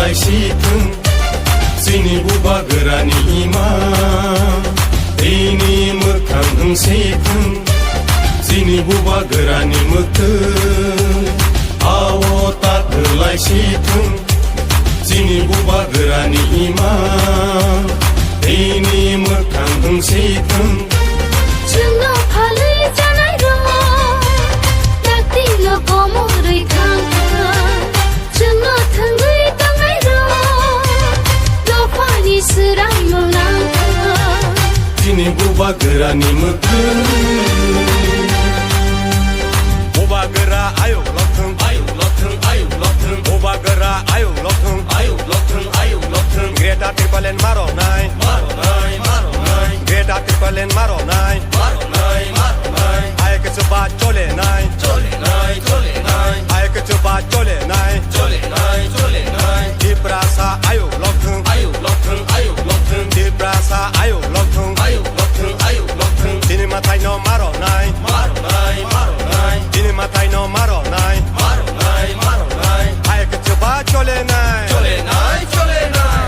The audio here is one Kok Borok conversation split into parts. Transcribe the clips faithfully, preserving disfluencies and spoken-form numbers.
Sithung, chini bubagrani ima, tini mwkhang wng sithung, chini bubagrani mwkhwng, ao ta kwlai sithung, chini bubagrani ima, tini mwkhang wng sithung. Chwngno phalwi chanai rok, dakti no komorwi thang thang. Chwngno thwngwi tongnai rok, dophani swrangno nang thang. Chini bubagrani mwkhwng. Bubagra ayuk lokthwng, ayuk lokthwng, ayuk lokthwng. Bubagra ayuk lokthwng, ayuk lokthwng, ayuk lokthwng. Greater Tipraland maronai, maronai, maronai. Greater Tipraland maronai, maronai, maronai. Ayuk chuba cholenai, cholenai, cholenai. Ayuk chuba cholenai, cholenai, cholenai. Tiprasa ayuk lokthwng, ayuk lokthwng, ayuk lokthwng. Tiprasa ayuk lokthwng, ayuk lokthwng, ayuk lokthwng. Chini mwtai no maronai, maronai, maronai. Chini mwtai no maronai, maronai, maronai. Ayuk chuba cholenai, cholenai, cholenai.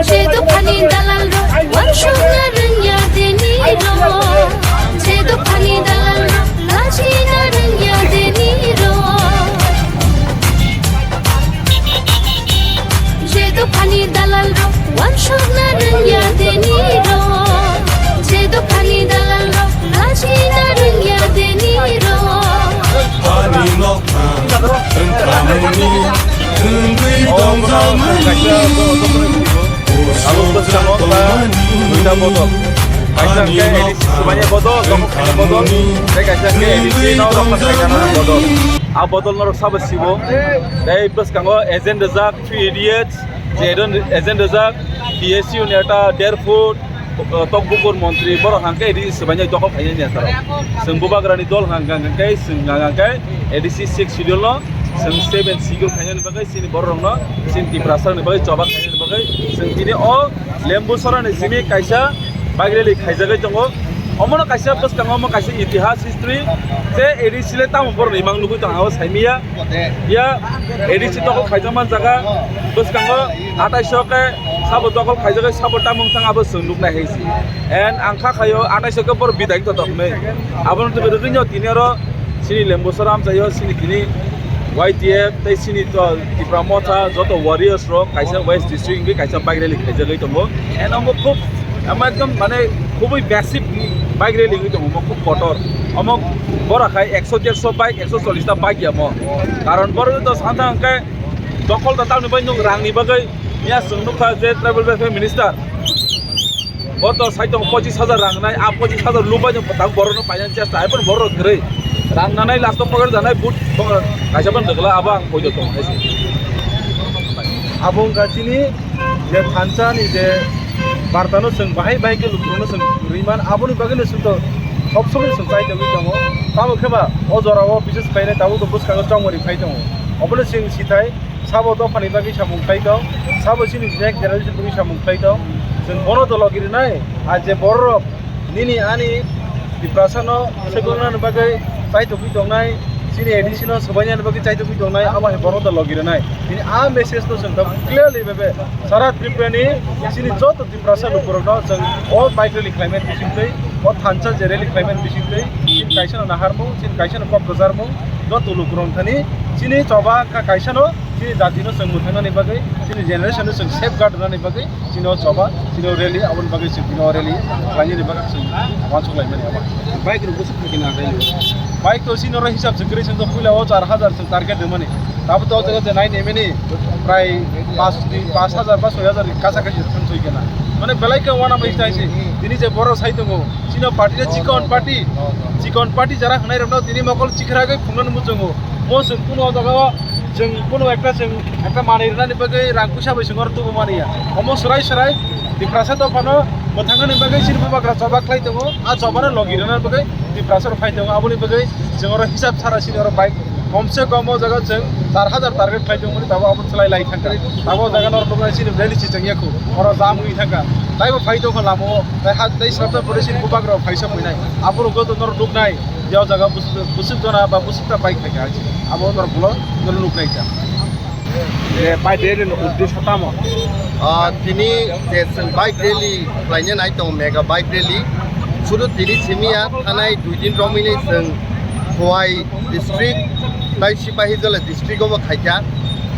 Je dophani dalal rok, wansukna rwngya deni rok. Je dophani dalal rok, lachina rwngya deni rok. Je dophani dalal rok, wansukna rwngya deni rok. Je dophani dalal rok, lachina rwngya deni rok. Ani nokha wngkhamani, wngwi tongkhamani. Abo bwskango ta duita bodol. Kaisa khe A D C swbaini bodol, dokhok khaini bodol, tei kaisa khe A D C no rok khaini bodol. A bodol norok sabo sibo. Tei bwskango agent rijak three idiots, je agent rijak T S U ni ekta der foot, uh, tokbukur montri, borok hangkhe A D C swbaini dokhok khaini ni asarok. Chwng bubagrani dol hangkhe, hangkhe chwng hangkhe A D C six schedule no chwng seven schedule khainani bagwi chini borok rokno, chini Tiprasa ni bagwi choba khainani bagwi chwng tini o Lembuchorani simi kaisa bike rally khaijagwi tongo. Omono kaisa bwskango omo kaisa itihas history je A D C le tamo borok imang nugwi tong, abo saimiya. Ya A D C toko khaijak man jaga bwskango atais o khe sabo tokol khaijagwi sabo tamung thang abo chwng nuknai hai si. And ang kha khaio atais o khe borok bidai to toknai. Abono tubui rwgwino tini oro chini Lembuchora amchaio chini tini Y T F tei chini to Tipra Motha joto warriors rok kaisa West District hwnwi kaisa bike rally khaijagwi tongo. And omo khub, omo ekdom mane khubui massive bike rally wngwi tongo, omo khub kotor. Omo bora khai ekso derso bike, ekso chollish ta bike ya omo. Karon borok to santa hwnkhe dokol da tamni bai nwng rangni bagwi ya chwng nukha je tribal welfare minister. O to sai tongo pochis hajar rang nai, a pochis hajar lubai no tak borok no paina chesta, ai borok rok kwrwi. Rang nanai last o pocket janai but kaisa ban dogla abo ang poito tongo hai se. Abo wngkha chini je thansa ni je barta no chwng bahai bahai khe lukurok no chwng rwi man, aboni bagwi no chwng to sob somoi chwng chai tongwi tongo. Tamo khe ba o jora o bises khainai tabuk to bwskango chongmani phai tongo. Obono chwng sithai. Sabo dophani bagwi samung khlai tong, sabo chini next generation bagwi samung khlai tong. Chwng bono dolo girinai, a je bororok nini ani Tiprasa no sekolnani bagwi chaitokwi tongnai, chini A D C no swbainani bagwi chaitokwi tongnai, abo hai bono dolo girinai. Bini a message no chwng tabuk clearly bebe sara Tripura ni chini joto Tiprasa lukurokno chwng o bike rally khlaimani bisingtwi, o thansa je rally khlaimani bisingtwi, chini kaisano naharmung, chini kaisano kok kwcharmung, joto lukurok thani chini choba kha kaisano chini jatino chwng mwthangnani bagwi, chini generation no chwng safeguard rwnani bagwi, chini o choba, chini o rally, aboni bagwi chwng chini o rally khlainani bagwi chwng uansuk laimani abo. Bike rok bwswk phaikhe na rally? Bike to chini oro hisab se kwrwi chwng to puila o char hajar chwng target rwmani. Tabuk to o jaga je nai nemeni prai paanch, paanch hajar ba soi hajar ni kacha kachi thang soi kena. Mane belai khe wana bai sai se. Tini je borok sai tongo. Chini party le chikon party. Chikon party jara hwnai rokno tini mokol chikhra gwi phungnani muchungo. Mo chwng kuno o jaga o chwng kuno ekta chwng ekta manwi rwnani bagwi rang puisa bai chwng oro tubu mani ya. Omo swrai swrai Tiprasa dophano mwthangnani bagwi chini bubagra choba khlai tongo. A chobano logi rwnani bagwi Tiprasa rok phai tongo. Aboni bagwi chwng oro hisab sara chini oro bike Kom se kom o jaga chwng char hajar target khlai tongmani, tabo abo chwlai lai thangkha. Tabo o jaga norok nuknai chini rally si chengya khu, oro jam wngwi thangkha. Taibo phai tongkha lama o, tai ha, tai sarta pore chini bubagra phaisa phainai. Aborok joto norok nuknai, je o jaga bus-, busuk jona ba busuk ta bike khaikha, abo norok ulo norok nuknai kha. Je bike rally ni uddesho tamo? Ah, tini je chwng bike rally khlaina nai tongo, mega bike rally. Sudu tini simi ya, thanai dui din romwi ni chwng Khowai district, tai Sipahijala district o bo khaikha.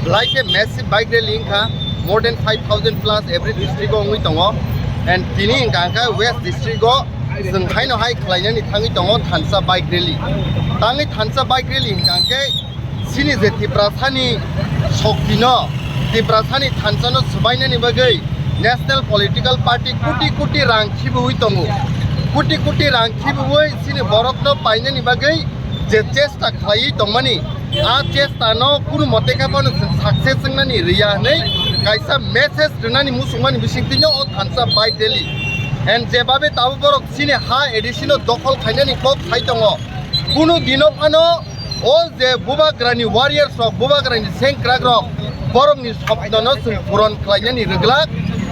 Belai khe massive bike rally wngkha, more than five thousand plus every district o wngwi tongo. And tini hwnkha khe West district o chwng haino hai khlainani thangwi tongo thansa bike rally. Tangwi thansa bike rally hwnkha khe chini je Tiprasani shokti no, Tiprasani thansa no swbainani bagwi National Political Party koti koti rang khibiwi tongo. Koti koti rang khibiwi chini borok no painani bagwi je chesta khlaiwi tongmani, a chesta no kunu mote khe bono chwng success wngnani rwya hwnwi kaisa message rwnani muchungmani bisingtwi no o thansa bike rally. And jebabe tabuk borok chini ha A D C no dokhol khainani kok sai tongo, kunu dino phano o je bubagrani warriors rok, bubagrani sengkrak rok, borokni sopno no chwng puron khlainani rwglak.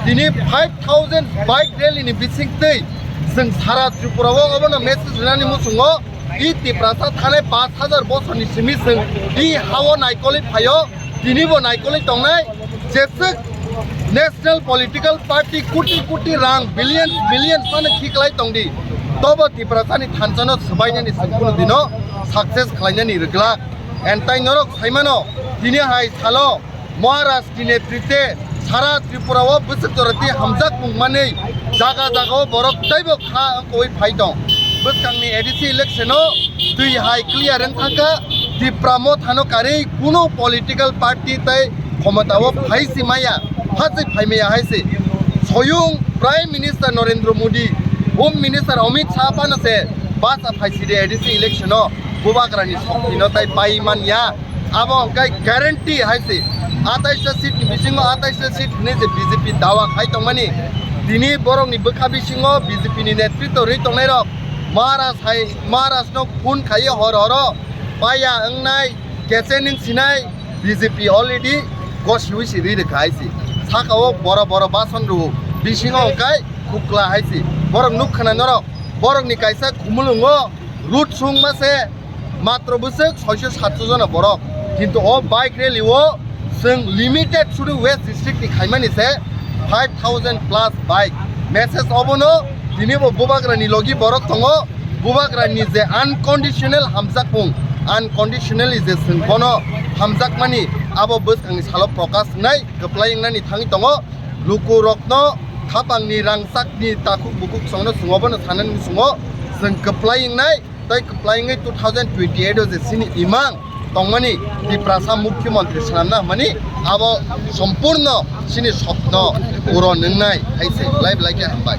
Tini five thousand bike rally ni bisingtwi chwng sara Tripura o obono message rwnani muchungo, i Tiprasa thanai pash hajar bosorni simi chwng i hao naikolwi phaio, tinibo naikolwi tongnai. Jeswk National Political Party koti koti rang, billions billions phano khiklai tongdi, tobo Tiprasani thansa no swbainani chwng kunu dino success khlainani rwglak. And tai norok saimano, tini hai salo Maharaj ni netrite sara Tripura o bwswk jora twi hamjak mung manwi jaga jaga o borok teibo kha wngkoi phai tong. Bwskangni A D C election o twi hai clear wng thangkha, Tipra Motha no karwi kunu political party tei khomota o phai si maya, hachwi phai maya hai se. Soyung Prime Minister Narendra Modi, Home Minister Amit Shah phano se basa phai si de A D C election o bubagrani shokti no tai pai man ya. Abo hwnkhe guarantee hai se, atais ta seat ni bisingo atais ta seat hinwi je B J P dawa khai tongmani, tini borokni bwkha bisingo B J P ni netritwo rwi tongnairok Maharaj hai, Maharaj no phone khaiwi hor horo paiya wngnai, keche nwng sinai, B J P already gosiwi si rwi rwkha hai se. Saka o boro boro bason rwo, bisingo hwnkhe khukla hai se. Borok nuk khna norok, borokni kaisa khumulwngo route sung ma se, matro bwswk soiso satso jona borok. Kintu o bike rally o chwng limited sudu West district ni khaimani se five thousand plus bike. Message obono tini bo bubagrani logi borok tongo, bubagrani je unconditional hamjakmung, unconditionally je chwng bono hamjakmani abo bwskangni salo prokash wngnai kwplai wngnani thangwi tongo. Lukurokno khapangni rangchakni takhuk bukhuk songno chwng obono sanani muchungo chwng kwplai wngnai. Tei kwplai wngwi two thousand twenty-eight o je chini imang tongmani Tiprasa Mukhyamantri swnamna hwnmani abo sompurno chini sopno puron wngnai hai se. Belai belai khe hambai.